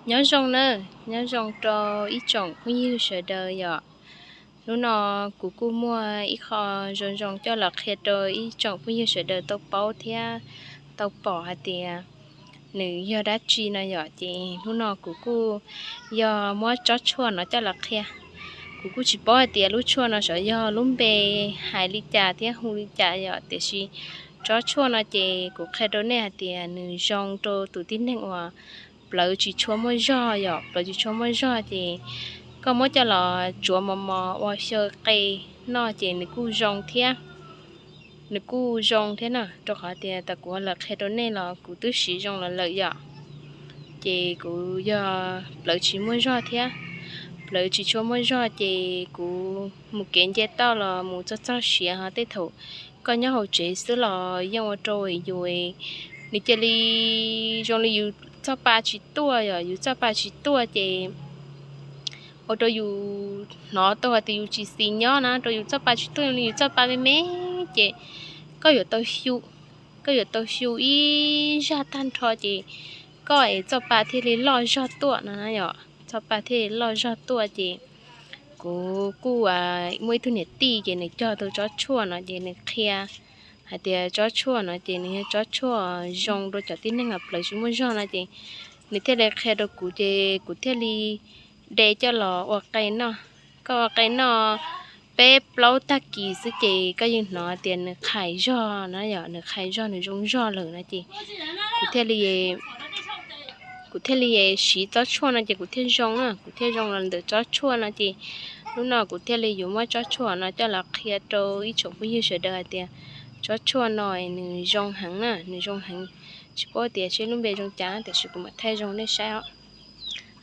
Nyob zoo na, nyob zoo rau ib tsoom phooj ywg sawv daws yom. Hnub no kuv kuj muaj ib qho zoo zoo coj los qhia rau ib tsoom phooj ywg sawv daws tau paub thiab tau pom hais tias nws yog dab tsi no yom. Ces hnub no kuv kuj yog muab tsob tshuaj no coj los qhia. Kuv kuj tsis paub hais tias lub tshuaj no xyov yog lub npe hais li cas thiab hu li cas yom, tiam sis tsob tshuaj no ces kuv qhia rau nej hais tias nws zoo rau tus tib neeg uas plawv tsis tshua muaj zog yom. Plawv tsis tshua muaj zog ces koj muab coj los tsuav mos mos ua xyaw qe noj ces nws kuj zoo thiab. Nws kuj zoo thiab na, rau qhov tias tas kuv los qhia rau nej los kuv twb siv zoo los lawm yom. Ces kuv yog plawv tsis muaj zog thiab, plawv tsis tshua muaj zog ces kuv mus kev nce toj los mus txog txog siav ho tej thaum koj nyob hauv tsev xwb los yeej ua rau yus, nws cia li zoo li yus txoj pa tsis tuaj yom, yus txoj pa tsis tuaj ces ua rau yus hnov tau hais tias yus tsis xis nyob na, rau yus txoj pa tsis tuaj, yus txoj pa me me ces koj yuav tau xyu, koj yuav tau xyu ib zaj tag nrho ces koj es txoj pa thiaj li loj zog tuaj no na yom, txoj pa thiaj li loj zog tuaj ces kuv kuj muaj ib tug niam tij ces nws cog tau tsob tshuaj no ces nws qhia hais tias tsob tshuaj no ces nws yog tsob tshuaj zoo rau cov tib neeg uas plawv tsis muaj zog no ces nws thiaj li qhia rau kuv ces kuv thiaj li de coj los ua qe noj. Koj ua qe noj peb plaub tag kis xwb ces koj yeej hnov tias nws qhais zog na yom, nws qhais zog nws zoo zog lawm no ces kuv thiaj li kuv thiaj li siv tsob tshuaj no ces kuv thiaj zoo na, kuv thiaj zoo los ntawm tsob tshuaj no ces hnub no kuv thiaj li yuav muab tsob tshuaj no coj los qhia rau ib tsoom phooj ywg sawv daws hais tias tsob tshuaj no nws zoo heev na, nws zoo heev. Tsis paub tias seb lub npe zoo cas tiam sis kuv mam thaij zoo nej saib os.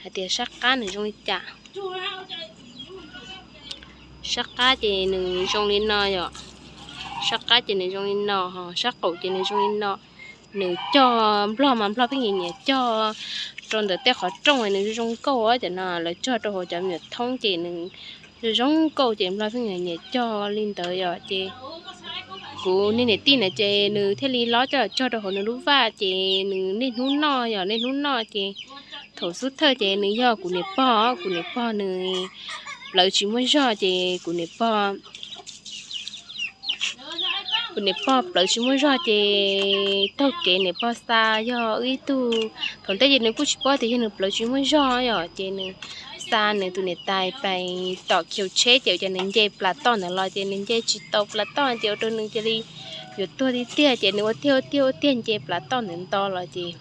Hais tias sab qab nws zoo li cas. Sab qab ces nws zoo li no yom, sab qab ces nws zoo li no, ho sab qaum ces nws zoo li no. Nws cog, Nplog mas Nplog pheej nyiam nyiam cog rau ntawm tej qhov rooj nws zoo zoo nkauj, cov no lawv cog rau hauv cov me nyuam thoob ces nws zoo zoo nkauj ces Nplog pheej nyiam nyiam cog li ntawd yom. Ces kuv niag niam tij na ces nws thiaj li lob coj los cog rau hauv nws lub vaj ces nws niaj hnub noj yom, niaj hnub noj ces thaum xub thawj ces nws yog kuv niam pog, kuv niam pog nws plawv tsis muaj zog ces kuv niam pog kuv niam pog plawv tsis muaj zog ces taug kev niam pog xa yog ib tug, thaum ntej ces nws kuj tsis paub tias yog nws plawv tsis muaj zog yom, ces nws xa nws tus niam tais pais tom khiv tsheb ces cas nws nce plas toj ntawd los ces nws nce tsis tau plas toj ces ua rau nws cia li yuav tuag tiag tiag ces nws ua tiag ua tiag ua tiag nce plas toj ntawd nto los ces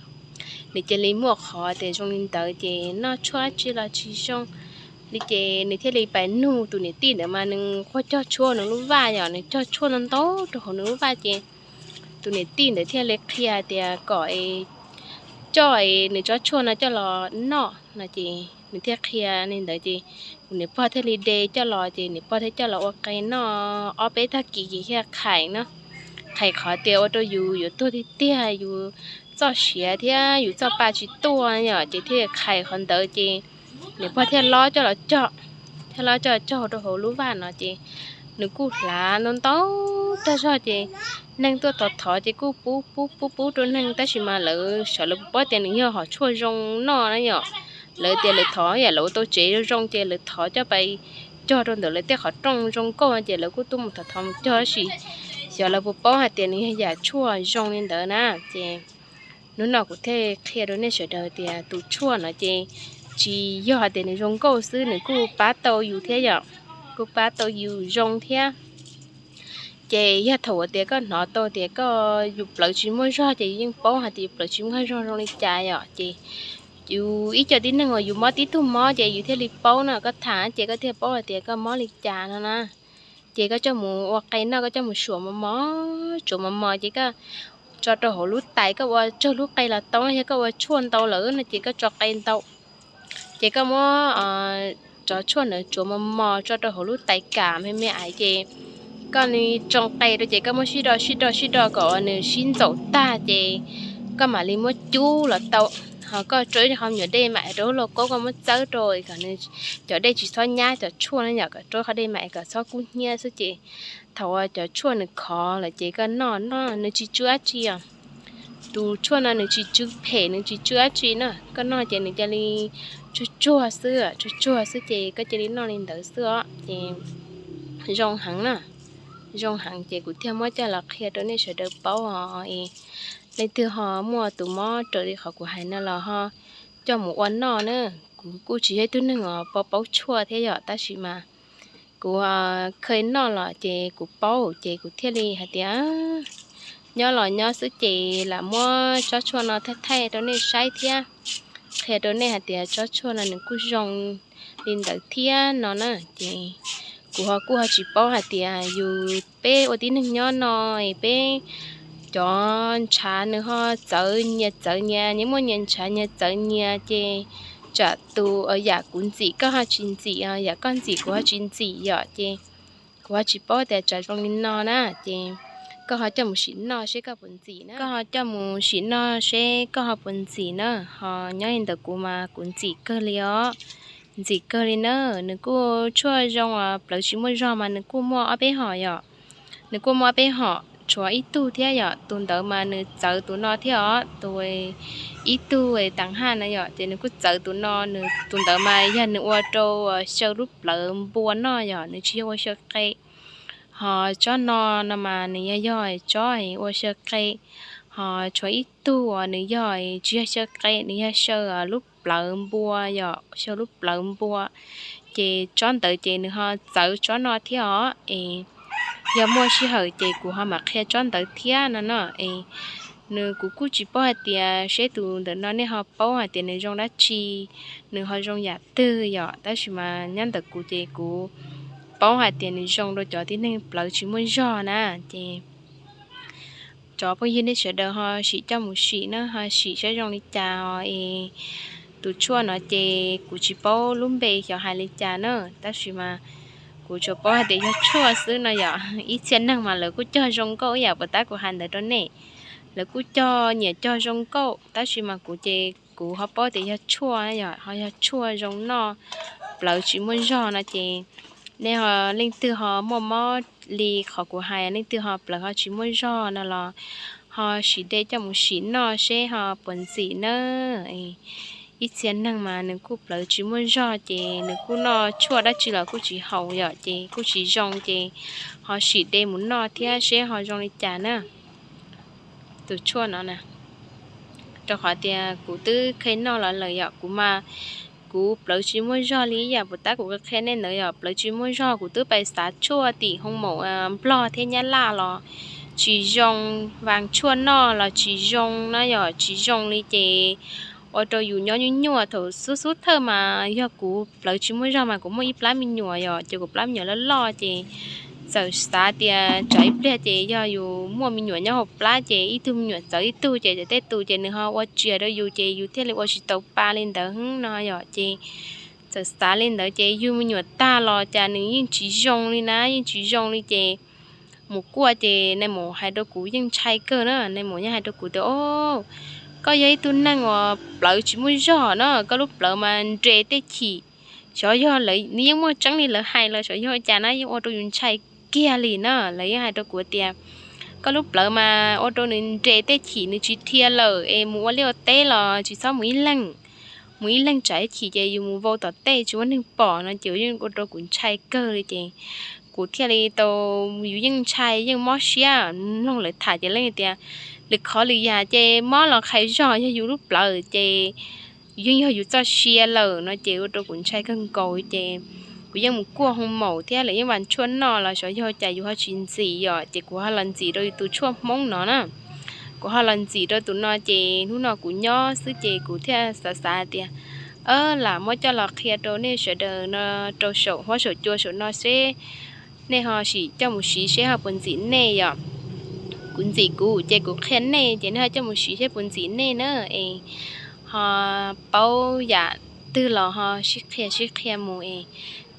nws cia li muaj qhov tias zoo li ntawd ces noj tshuaj dab tsi los tsis zoo li ces nws thiaj li pais nug tus niam tij ntawd mas nws quaj cog tshuaj nws lub vaj yom, nws cog tshuaj ntau ntau rau hauv nws lub vaj ces tus niam tij ntawd thiaj li qhia tias kom coj nws tsob tshuaj no coj los noj no ces nws thiaj qhia li ntawd ces kuv niam pog thiaj li de coj los ces niam pog thiaj coj los ua qe noj ob peb tag kis ces thiaj qhais no, qhais qhov tias ua rau yus yuav tuag tiag tiag, yus txoj siav thiab yus txoj pa tsis tuaj yom, ces thiaj qhais qhov ntawd ces niam pog thiaj lob coj los cog, thiaj lob coj los cog rau hauv lub vaj no ces nws kuj hlav ntau ntau tag zog ces neeg tuaj thov thov ces kuj pub pub pub pub rau neeg tab sis mas lawv xyov lawv puas paub tias nws yog hom tshuaj zoo noj na yom. Lawv tias lawv thov yam lawv ua tau tsev zoo zoo ces lawv thov coj pais cog rau ntawm lawv tej qhov rooj zoo nkauj ces lawv kuj tuaj mus thov thov mus cog tab sis xyov lawv puas paub hais tias nws yog yam tshuaj zoo li ntawd na. Ces hnub no kuv thiaj qhia rau nej sawv daws tias tus tshuaj no ces tsis yog hais tias nws zoo nkauj xwb, nws kuj pab tau yus thiab yom, kuj pab tau yus zoo thiab. Ces yog thaum uas tias koj hnov tau tias koj yus plawv tsis muaj zog ces yus yeej paub hais tias yus plawv tsis muaj zog zoo li cas yom. Ces yus ib co tib neeg uas yus mob tib tug mob ces yus thiaj li paub no, koj tham ces koj thiaj paub hais tias koj mob li cas no na. Ces koj coj mus ua qe noj, koj coj mus suam mos mos, tsuav mos mos ces koj tso rau hauv lub tais, koj ua tsawg lub qe los tau, yog koj ua tshuaj ntau lawm no ces koj tso qe ntau. Ces koj muab cov tshuaj ntawd tsuav mos mos tso rau hauv lub tais kam me me ais ces koj tsoo qe rau ces koj muab sib do sib do sib do kom nws sib ntxaum tag ces koj mam li muab cub los tau. Ho koj rau ib qho me nyuam dej mam rau lub lauj kaub koj muab txawb rau kom nws cov dej tsis txhob nyab cov tshuaj no yom, kom rau qhov dej mam kom txhob kub hnyiab xwb ces thaum uas cov tshuaj nws khov lawm ces koj noj noj nws tsis tsw dab tsi os. Tus tshuaj no nws tsis tsw phem, nws tsis tsw dab tsi na, koj noj ces nws cia li tsuag tsuag xwb, tsuag tsuag xwb ces koj cia li noj li ntawd xwb os. Ces zoo heev na, zoo heev ces kuv thiaj muab coj los qhia rau nej sawv daws paub os. Leej twg ho muaj tus mob raws li qhov kuv hais no los ho coj mus ua noj na. Kuv kuj tsis yog ib tug neeg uas paub paub tshuaj thiab yom, tab sis mas kuv kheev noj los ces kuv paub ces kuv thiaj li hais tias nyob los nyob xwb ces lam muab tsob tshuaj no thaij thaij rau nej saib thiab qhia rau nej hais tias tsob tshuaj no nws kuj zoo li ntawd thiab no na. Ces kuv ho kuj ho tsis paub hais tias yus peb ua tib neeg nyob no es peb cov ntshav nws ho txawv nyias txawv nyias, nyias muaj nyias ntshav nyias txawv nyias ces tsam tus yam kuv ntxim koj ho tsis ntxim, yam koj ntxim kuv ho tsis ntxim yom. Ces kuv ho tsis paub tias tsam zoo li no na, ces koj ho coj mus sim noj seb koj puas ntxim na. Koj ho coj mus sim noj seb koj ho puas ntxim na. Ho nyob li ntawm kuv mas kuv ntxim kawg li os, ntxim kawg li na. Nws kuj tshuaj zoo os, plawv tsis muaj zog mas nws kuj muaj ob peb hom yom. Nws kuj muaj ob peb hom, tshuav ib tug thiab yom, tus ntawd mas nws txawv tus no thiab os, tus ib tug tas haj na yom, ces nws kuj txawv tus no, nws tus ntawd mas yog nws ua rau xyaw lub plawv npua noj yom, nws tsis yog ua xyaw qe. Ho tsob no no mas nws yog yog tsob ua xyaw qe. Ho tshuav ib tug uas nws yog tsis yog xyaw qe, nws yog xyaw lub plawv npua yom, xyaw lub plawv npua. Ces tsob ntawd ces nws ho txawv tsob no thiab os. Es yog muaj sij hawm ces kuv ho mam qhia tsob ntawd thiab no no. Es nws kuv kuj tsis paub hais tias seb tus ntawm no nej ho paub hais tias nws zoo dab tsi, nws ho zoo yam twg yom, tab sis mas nyob ntawm kuv ces kuv paub hais tias nws zoo rau cov tib neeg plawv tsis muaj zog na. Ces cov phooj ywg nej sawv daws ho sim coj mus sim na, ho sim saib zoo li cas os. Es tus tshuaj no ces kuv tsis paub lub npe xyov hais li cas na, tab sis mas kuv tsuas paub hais tias yog tshuaj xwb no yom. Ib txhia neeg mas lawv kuj cog zoo nkauj ib yam puas tab kuv hais ntawd rau nej, lawv kuj cog nyiam cog zoo nkauj, tab sis mas kuv ces kuv ho paub tias yog tshuaj yom, ho yog tshuaj zoo noj, plawv tsis muaj zog no ces nej ho leej twg ho muaj mob li qhov kuv hais, leej twg ho plawv ho tsis muaj zog no los ho sim de coj mus sim noj seb ho puas ntxim na. Ib txhia neeg mas nws kuj plawv tsis muaj zog ces nws kuj noj tshuaj dab tsi los kuj tsis haum yom, ces kuj tsis zoo ces ho sim de mus noj thiab seb ho zoo li cas na. Tus tshuaj no na, rau qhov tias kuv twb kheev noj los lawm yom, kuv mas kuv plawv tsis muaj zog li ib yam puas tab kuv qhia nej ntawd yom, plawv tsis muaj zog kuv twb pais xav tshuaj tim hoo maum Nplog thiab Nyab Laj los tsis zoo, vas tshuaj noj los tsis zoo na yom, tsis zoo li ces ua rau yus nyob nyuaj nyuaj. Thaum xub xub thawj mas yog kuv plawv tsis muaj zog mas kuv muaj ib plab me nyuam yom, ces kuv plab me nyuam loj loj ces txawm xav tias tsam ib pliag ces yog yus muaj me nyuam nyob hauv plab ces ib tug me nyuam txawv ib tug ces tej tus ces nws ho ua tsias rau yus ces yus thiaj li ua tsis tau pa li ntawd no yom, ces txawm xav li ntawd ces yug me nyuam tag los cas nws yeej tsis zoo li na, yeej tsis zoo li ces mus kuaj ces nais maum hais rau kuv yeej ntshai kawg na, nais maum yeej hais rau kuv tias o, koj yog ib tug neeg uas plawv tsis muaj zog na, koj lub plawv mas nres tej chim, xyov yog lawv, nws yeej muaj tseeb li lawv hais los xyov yog cas na, yeej ua rau yus ntshai kiag li na. Lawv yeej hais rau kuv tias koj lub plawv mas ua rau nws nres tej chim nws tsis dhia lawm es mus ua liaj ua teb los tsis txhob mus ib leeg, mus ib leeg tsam ib chim ces yus mus vau tom tej tsis muaj neeg pom no ces yeej ua rau kuv ntshai kawg li ces kuv thiaj li tau, yus yeej ntshai yeej mob siab, mloog lawv tham ces leej tias lwm qhov lwm yam ces mob los qhais zog, yog yus lub plawv ces yeej yog yus txoj sia lawm no ces ua rau kuv ntshai kawg nkaus ces kuv yeej mus kuaj hoo maum thiab lawv yeej vas tshuaj noj los xyov yog cas yus ho tsis ntxim yom, ces kuv ho los ntxim rau tus tshuaj Hmoob no na. Kuv ho los ntxim rau tus no ces hnub no kuv nyob xwb ces kuv thiaj xav xav tias lam muab coj los qhia rau nej sawv daws no rau saum huab saum cua saum no seb nej ho sim coj mus siv seb ho puas ntxim nej yom. Kuv ntxim kuv ces kuv qhia nej ces nej ho coj mus siv seb puas ntxim nej na. Es ho paub yam twg los ho sib qhia sib qhia mus es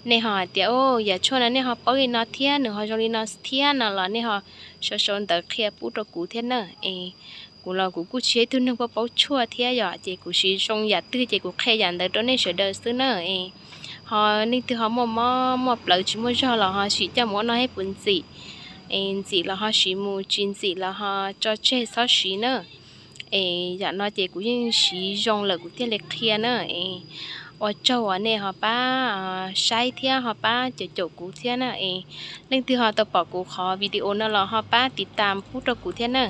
nej ho hais tias o, yam tshuaj no nej ho paub li no thiab nws ho zoo li no thiab no los nej ho sau sau ntawv qhia pub rau kuv thiab na. Es kuv los kuv kuj tsis yog ib tug neeg paub paub tshuaj thiab yom, ces kuv siv zoo yam twg ces kuv qhia yam ntawd rau nej sawv daws xwb na. Es ho leej twg ho muaj mob muaj plawv tsis muaj zog los ho sim coj mus ua noj seb puas ntxim. Es ntxim los ho siv mus, tsis ntxim los ho tso tseg txhob siv na. Es yam no ces kuv yeej siv zoo lawm kuv thiaj li qhia na. Es ua tsaug uas nej ho pab saib thiab ho pab caum caum kuv thiab na. Es leej twg ho tau pom kuv qhov video no los ho pab tiv tam pub rau kuv thiab na.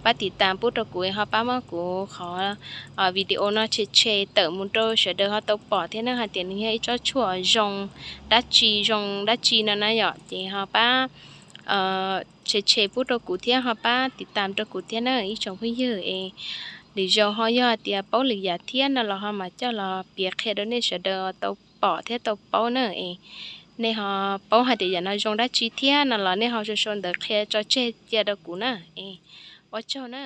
Pab tiv tam pub rau kuv es ho pab muab kuv qhov video no tshem tshem tawm mus rau sawv daws ho tau pom thiab na, hais tias nws yog ib tsob tshuaj zoo dab tsi zoo dab tsi no na yom. Ces ho pab tshem tshem pub rau kuv thiab ho pab tiv tam rau kuv thiab na ib tsoom phooj ywg. Es lwm zaus ho yog hais tias paub lwm yam thiab no los ho mam coj los piav qhia rau nej sawv daws tau pom thiab tau paub na. Es nej ho paub hais tias yam no zoo dab tsi thiab no los nej ho sau sau ntawv qhia tso tseg cia rau kuv na. Es ua tsaug na.